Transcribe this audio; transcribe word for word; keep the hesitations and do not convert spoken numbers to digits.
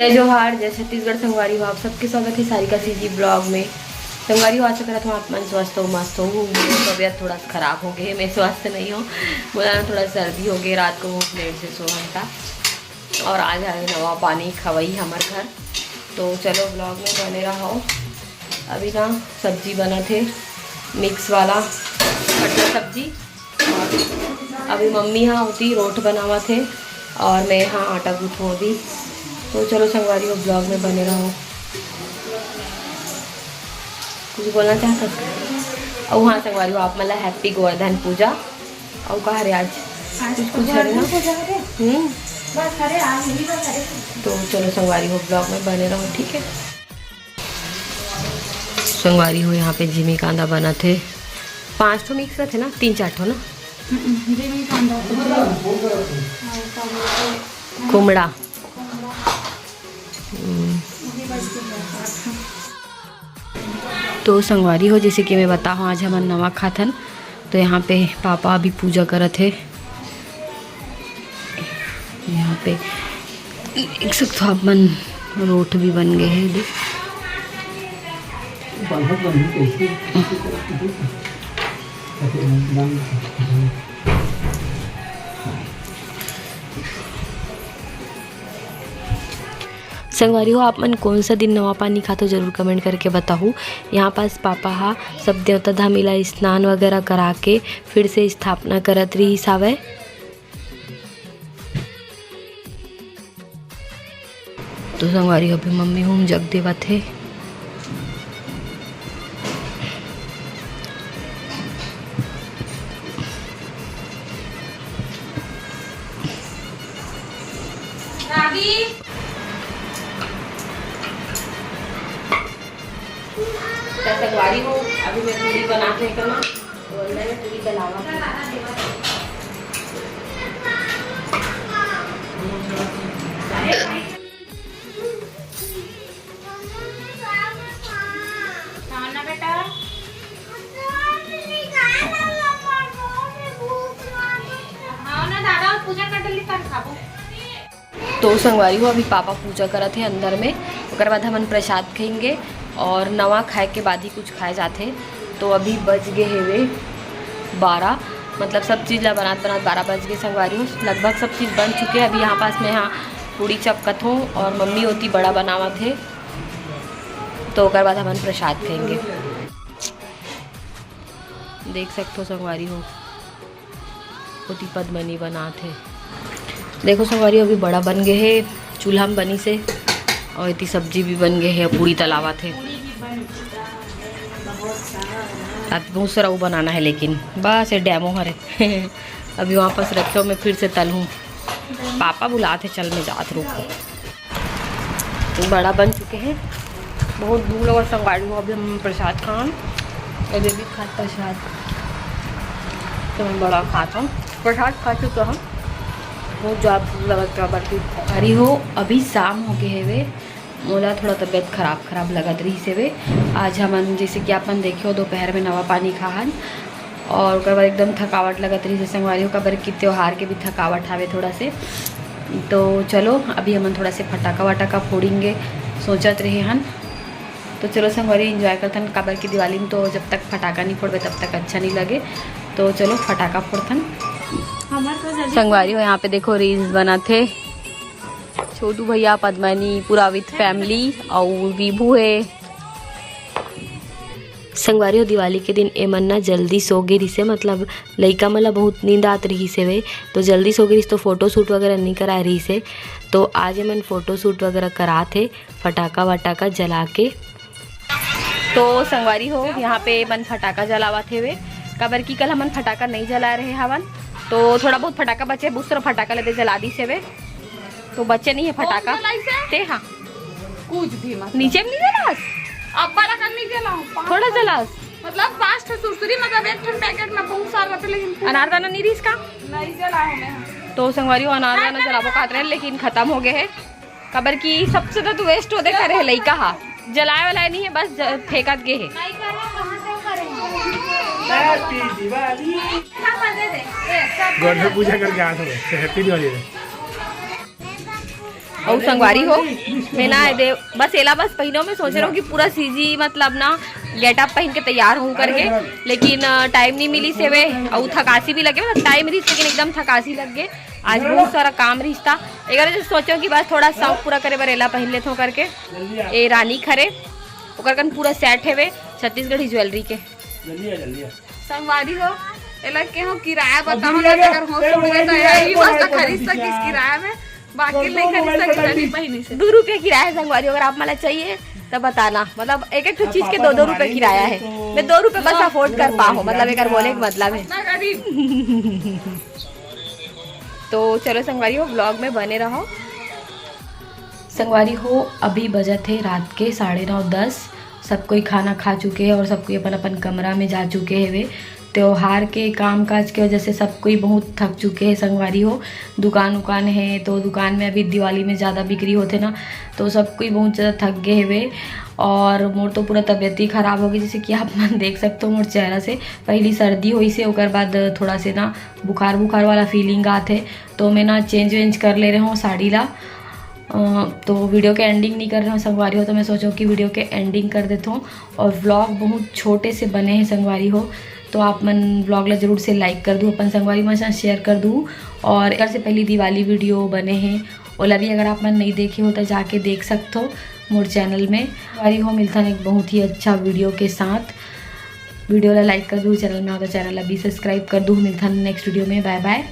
जय जोहार, जय छत्तीसगढ़। संगवारी हो, आप सबके स्वागत हे सारिका सीजी ब्लॉग में। संगवारी हो, आशा करत हूँ आप मन स्वस्थ हो, मस्त हो। मोर तबियत थोड़ा सा खराब हो गए हे, मैं स्वस्थ नहीं हूँ। बोला ना, थोड़ा सर्दी हो गई, रात को बहुत लेट से सोहन था। और आज आए नवा पानी खवई हमर घर। तो चलो, ब्लॉग में बने रहो। अभी ना सब्जी बनत हे, मिक्स वाला कटहल सब्जी। और अभी मम्मी यहाँ होती रोट बनावत हे और मैं यहाँ आटा गूँथूँ अभी। तो चलो संगवारी हो, ब्लॉग में बने रहो। कुछ बोलना चाहत हस? अउ हाँ संगवारी हो, आप मन ला हैप्पी गोवर्धन पूजा। अउ का हरे आज? आज कुछ, तो कुछ हरे ना? गोवर्धन पूजा हरे। हम्म। बस हरे, आज यही बस हरे। तो चलो संगवारी हो, ब्लॉग में बने रहो, ठीक है? संगवारी हो, यहाँ पे जिमी कांदा बनत हे। पाँच ठो मिक्स रथे ना, तीन चार ठो ना। हम्म, जिमी कांदा। कुमड़ा। हम्म। तो संगवारी हो, जैसे कि मैं बताहूँ, आज हमन नवा खाथन, तो यहाँ पे पापा अभी पूजा करत हे। यहाँ पे देख सकते हो आप मन, रोट भी बन गए हैं। देख, संगवारी हो, आप मन कौन सा दिन नवा पानी खाथो, जरूर कमेंट करके बताहू। यहाँ पास पापा हा सब देवता धामी ला स्नान वगैरह करा के फिर से स्थापना करत रहिस हावय। तो संगवारी हो, अभी मम्मी हूँ जग देवत हे। तो संगवारी हो, अभी मैं पूरी बना के करना, तो अंदर में पूरी बनावा। खाना बेटा। हाँ ना दादा, पूजा कर डली, तब खाबो। तो संगवारी हो, अभी पापा पूजा करत हे अंदर में, ओकर बाद हमन प्रसाद खाएंगे और नवा खाए के बाद ही कुछ खाए जाथे। तो अभी बज गए हेवे बारह, मतलब सब चीज़ ला बनात बनात बारह बज गए संगवारी हो। लगभग सब चीज़ बन चुके हैं। अभी यहाँ पास में, हाँ, पूड़ी चपकत हूँ और मम्मी होती बड़ा बनावत हे, तो ओकर बाद हमन प्रसाद खाएंगे। देख सकथो संगवारी हो, ओती पद्मनी बनात हे। देखो संगवारी, अभी बड़ा बन गए हे, चूल्हा में बनी से, और इतनी सब्जी भी बन गए हे, पूरी तलावत हे। आज बहुत सारा वो बनाना है, लेकिन बस ये डेमो हरे। अभी वापस रखे हो, मैं फिर से तलहूँ। पापा बुलात हे, चल मैं जात रुक। बड़ा बन चुके हैं, बहुत भूख लगा संगवारी हो। अभी हम प्रसाद खान, ये भी खात प्रसाद, तो मैं बड़ा खात हूँ। प्रसाद खा चुका हूँ, बहुत ज़्यादा भूख लगा। क्या बात है। अरे हो, अभी शाम हो गए हेवे, मोला थोड़ा तबीयत खराब खराब लगत रहिस हेवे। आज हमन, जैसे कि आप मन देखे हो, दोपहर में नवा पानी खाहन और ओकर बाद एकदम थकावट लगत रहिस हे संगवारी हो, काबर कि त्योहार के भी थकावट हावे थोड़ा से। तो चलो, अभी हमन थोड़ा से फटाका वटाका फोड़ेंगे, सोचत रहे हन। तो चलो संगवारी, एंजॉय करथन, काबर कि दिवाली में तो जब तक फटाका नहीं फोड़बे तब तक अच्छा नहीं लगे। तो चलो फटाका फोड़थन। संगवारी हो, यहाँ पे देखो रील्स बनाथे छोटू भैया, पद्मनी, पूरा विथ फैमिली, अउ विभू है। संगवारी हो, दिवाली के दिन एमन ना जल्दी सो गे रिहिसे, मतलब लइका मन ला बहुत नींद आत रिहिसे वे, तो जल्दी सो गे रिहिसे, तो फोटो शूट वगैरह नहीं कराए रिहिसे। तो आज एमन फोटो शूट वगैरह करात हे फटाका वटाका जला के। तो संगवारी हो, यहाँ पे एमन फटाका जलावत हेवे, काबर कि कल हमन फटाका नहीं जला रहे हवन, तो थोड़ा बहुत फटाका बचे, बहुत सारा फटाका लेते जला दिस हेवे। तो बचे नहीं है फटाका। कौन जलाई से? ते हाँ। कुछ भी मतलब। नीचे में नहीं जलास? अब्बा रकम नहीं जलाऊं। पाँच थोड़ा ठो जलास। मतलब पाँच ठो सुरसुरी, मतलब एक ठन पैकेट में बहुत सारा रहते, लेकिन पूरा अनारदाना नहीं रहिस का? नहीं जलाए हमें। तो संगवारी हो, अनारदाना जलाबो कहत रहे, लेकिन खत्म हो गए है। काबर कि सबसे तो तू वेस्ट होते करे है लइका हा। जलाए वाला नहीं है, बस ज-, फेंकत गे है। नहीं करे, कहाँ से करे? हैप्पी दिवाली। हाँ, दे दे। ए, सब गोंधल पूजा करके आ सकते। हैप्पी दिवाली रे। अउ संगवारी हो, मैं ना दे, बस एला बस पहिनो में सोचे रहूं कि पूरा सीजी मतलब ना गेटअप पहिन के तैयार हों करके, लेकिन टाइम नहीं मिली से वे, अउ थकासी भी लगे, मतलब टाइम रहिस लेकिन एकदम थकासी लग गए। आज बहुत सारा काम रहिस ता, एक बार सोचो कि बस थोड़ा शौक पूरा करे बर एला पहिन लेथों करके। ए रानी खरे, ओकर कन पूरा सेट हेवे छत्तीसगढ़ी ज्वेलरी के। जल्दी आ, जल्दी आ। संगवारी हो, एला के हो किराया बताओ ना, अगर हो सुन गए तो यही बस खरीद सकिस किराया में, बाकी नहीं खरीद सकिस अभी पहिनी से। दो रुपये किराया है संगवारी, अगर आप मला चाहिए तो बताना। मतलब एक एक ठो चीज के दो दो रुपये किराया है, मैं दो रुपये बस अफोर्ड कर पाऊँ, मतलब एक बोले के मतलब है। इतना गरीब। तो चलो संगवारी हो, ब्लॉग में बने रहो। संगवारी हो, अभी बजत हे रात के साढ़े नौ, दस। सब कोई खाना खा चुके हैं और सब कोई अपन अपन कमरा में जा चुके हैं। वे त्योहार के काम काज के वजह से सब कोई बहुत थक चुके हैं संगवारी हो। दुकान उकान है तो दुकान में अभी दिवाली में ज़्यादा बिक्री होते ना, तो सब कोई बहुत ज़्यादा थक गए हैं वे। और मोर तो पूरा तबीयत ही ख़राब हो गई, जैसे कि आप मन देख सकते हो मोर चेहरा से। पहली सर्दी होइस हे, ओकर बाद थोड़ा से ना बुखार बुखार वाला फीलिंग आत हे, तो मैं ना चेंज वेंज कर ले रहे हूँ साड़ी ला। अ, तो वीडियो के एंडिंग नहीं कर रहे हूँ संगवारी हो, तो मैं सोचो कि वीडियो के एंडिंग कर देता हूँ। और व्लॉग बहुत छोटे से बने हैं संगवारी हो, तो आप मन व्लॉग ला जरूर से लाइक कर दू, अपन संगवारी मन साथ शेयर कर दू। और एकर से पहली दिवाली वीडियो बने हैं, ओला भी अगर आप मन नहीं देखे हो तो जाके देख सकते हो मोर चैनल में। संगवारी हो, मिलथन एक बहुत ही अच्छा वीडियो के साथ। वीडियो ला लाइक कर दू, चैनल में हो तो चैनल ला भी सब्सक्राइब कर दू। मिलथन नेक्स्ट वीडियो में, बाय बाय।